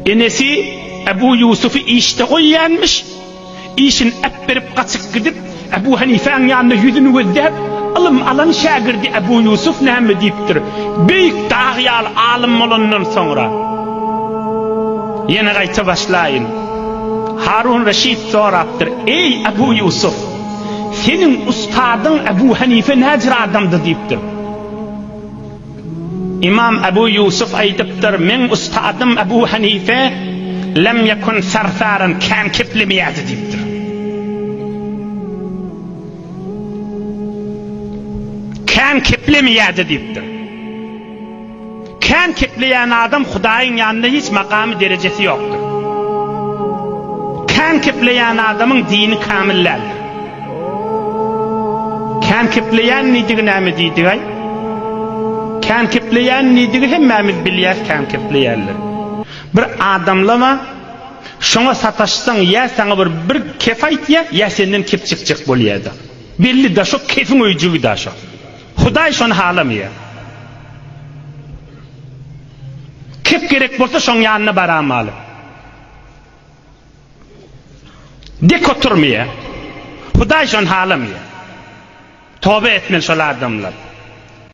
Enesi Ebu Ýusufy işde goýýanmyş. Işini äpberip gaçyp gidip, Ebu Hanifäň ýanynda ýüzüni gözläp, ylym alan şägirdi Ebu Ýusuf näme diýipdir? Beýik dag ýaly alym bolandan soňra. Ýene gaýta başlaýyn. Harun Reşit sorapdyr, Eý, Ebu Ýusuf! Seniň ustadyň Ebu Hanife näjür adamdy diýipdir. Ymam Ebu Ýusuf aýdypdyr, Meň ustadym Ebu Hanife lem ýekun sarsaran, kän keplemeýärdi diýipdir. Kän keplemeýärdi diýipdir. Kän kepleýän adam Hudaýyň ýanynda hiç makamy derejesi ýokdur. Kän kepleýän adamyň dini kamil däldir. Kän kepleýän diýdigi näme diýdigaý? Kän kepleýän diýdigi hemmämiz bilýäs kän kepleýänler. Bir adamlama şoňa sataşsaň ýa saňa bir bir kep aýtýa ýa senden kep çekjek bolýada. Belli da şo kefiň öýjügi da şo. Hudaý şony halamaýar. Kep gerek bolsa şoň ýanyna baramaly. Dek oturmaýar. Hudaý şony halamaýar. Toba etmeli şol adamlar.